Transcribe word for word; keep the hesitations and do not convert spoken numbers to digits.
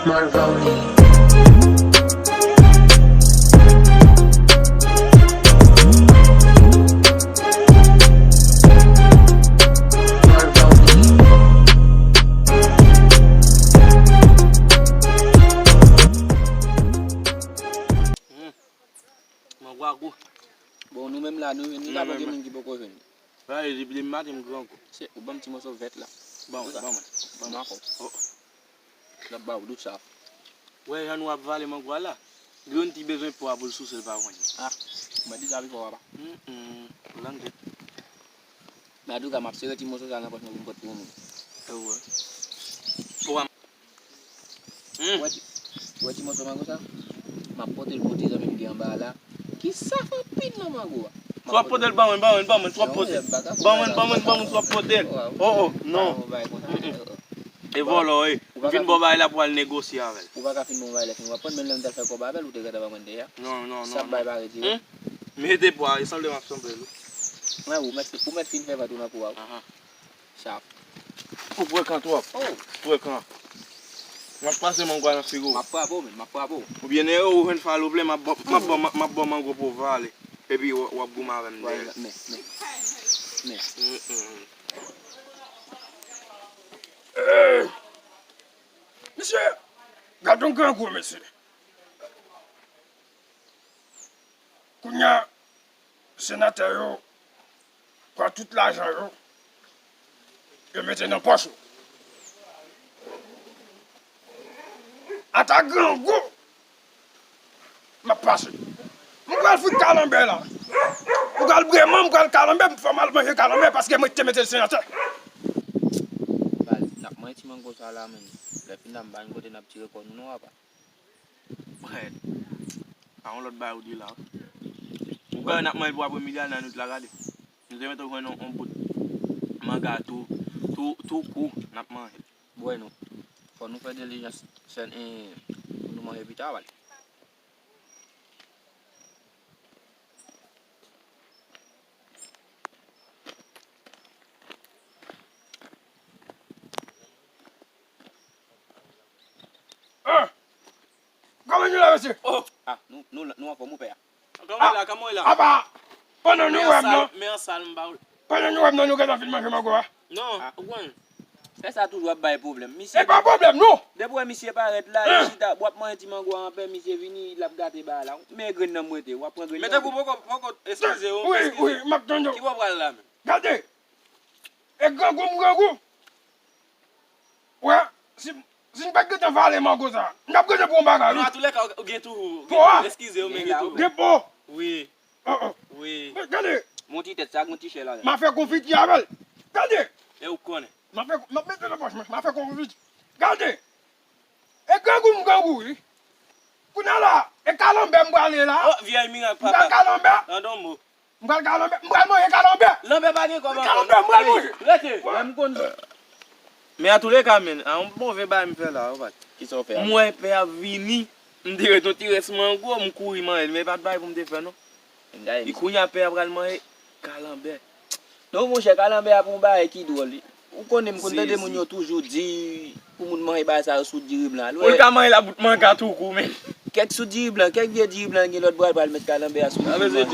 Marvoni. Mangwa gou. Bon, nou menm la, nou, nou ka pran moun ki poko jwenn. Sa vle di, depi maten m grangou. Se, ou ban m ti moso vèt la. Ban mwen, ban mwen. Ban mwen ankò. Oh. L ap ba ou dous sa. Wè, jan nou ap vale mangwa la. Gen youn ki bezwen po a pou l souse l pa jwenn. Ah, mwen di sa pi fò, papa. Mm, mm. Lang vèt. Men antouka, m ap sere ti moso sa nan pòch mwen pou m pot pou yon moun. E wè. Po a Hmm. Ou wè ti, ou wè ti moso mango sa? M ap pote l pou ti zanmi m ki anba a la. Ki saf anpil nan mango a. M ap pote l. Twòp pote l, ban mwen, ban mwen, ban mwen, twòp pote. Ban mwen, ban mwen, ban mwen, twòp pote l. Oh, oh, non. Mm, mm. E vòlò, wi. M vin ba w bagay la pou al negosye avè l. Ou pa ka fin ba m bagay la fini. W ap pran men lè m t al fè kòb avè l, ou te gentan ban mwen deyè. Non, non, non. Sa bay pa retire. Hmm? Mete pwa, e sanble m ap sanble l. Mwen, ou mèt, ou mèt fin fè vant ou nan po a. Aha. Sa. Ou frekan twòp. Oh. Frekan. M ap pase mango a nan figo. M ap frape w, men, m ap frape w. Oubyen e ou jwenn falople, m ap ba, m ap ba, m ap ba w mango pou w vale. Epi w, w ap goumen avè m dèyè. Men, men, men. Mm, mm, mm. Eh, mesye, gad yon grangou, mesye. Kounye a, senatè yo pran tout lajan yo, yo mete nan pòch yo. Ata grangou, m ap pase. M pral fout kalanbè la. M pral breman, m pral kalanbè, m fè m al manje kalanbè paske mwen te mete l senatè. Baz, n ap manje ti mango sa la, men. Lè fini la, m pa gen kote n ap tire kò nou non, apa. Mwen, a yon lòt bagay ou di la, wi. Ou kwè n ap manje pou apremidi a nan nwit la, gade. Nou te mete jwenn yon, yon bout manga tou, tou, tou kou, n ap manje. Bwè nou. Fò nou fè dilijans, sèn, eh, pou nou manje pita, baz. Ah! Kòman nou la, mesye? Oh! Ah, nou, nou, nou anfòm, ou pè a? Kòman w la, kòman w la? Apa, pandan nou wè m nan, men an sal, men an sal, m ba w. Pandan nou wè m nan, nou gentan fin manje mango a? Non, ou konn. Fè sa toujou ap bay pwoblèm. Misye. E pa pwoblèm, non! Depi w wè misye parèt la, li chita, w ap manje ti mango a anpè, misye vini, l ap gate bagay la. Men grenn nan m rete, w ap pran grenn nan. Men tankou poko, poko, eskize w, wi, eskize. Wi, m ap tande w. Ki bò w pral la menm? Gade! E grangou m grangou. Wè, si, si n pa t gentan vale mango sa, n t ap gentan pran yon bagay, wi. Non, atoulèka, ou gen toujou. Po a. Eskize w, men gen toujou. Gen po. Wi. Oh, oh. Wi. Gade. Mon ti tèt sa, gon ti chè la. M a fè konfiti avè l. Gade. E ou konnen. M a fè, m ap mete nan pòch mwen. M a fè konfiti. Gade. E grangou m grangou, wi. Kounye a la, e kalanbè m prale la. Oh, vyèy mirak, papa. M pral kalanbè. Tande yon mo. M pral kalanbè, m pral manje kalanbè. Lanbè pa gen kòb ankò. Kalanbè, m pral manje. Rete. Lè m konn. Men atoulèka, men, a yon move bagay m fè la, ou pa. Kisa w fè a? M wè pè a vini, m te ret yon ti rès mango, m kouri manje l, men e pa t bagay pou m te fè, non. E kounye a pè a pral manje kalanbè. Non, monchè, kalanbè a pou yon bagay ki dwòl, wi. Ou konnen m konn tande moun yo toujou di pou moun manje bagay sa yo sou diri blan. Pou l ka manje la bout manga tou kou, men. Kèk sou diri blan, kèk vye diri blan gen lòt bò, l pral met kalanbè a sou diri blan.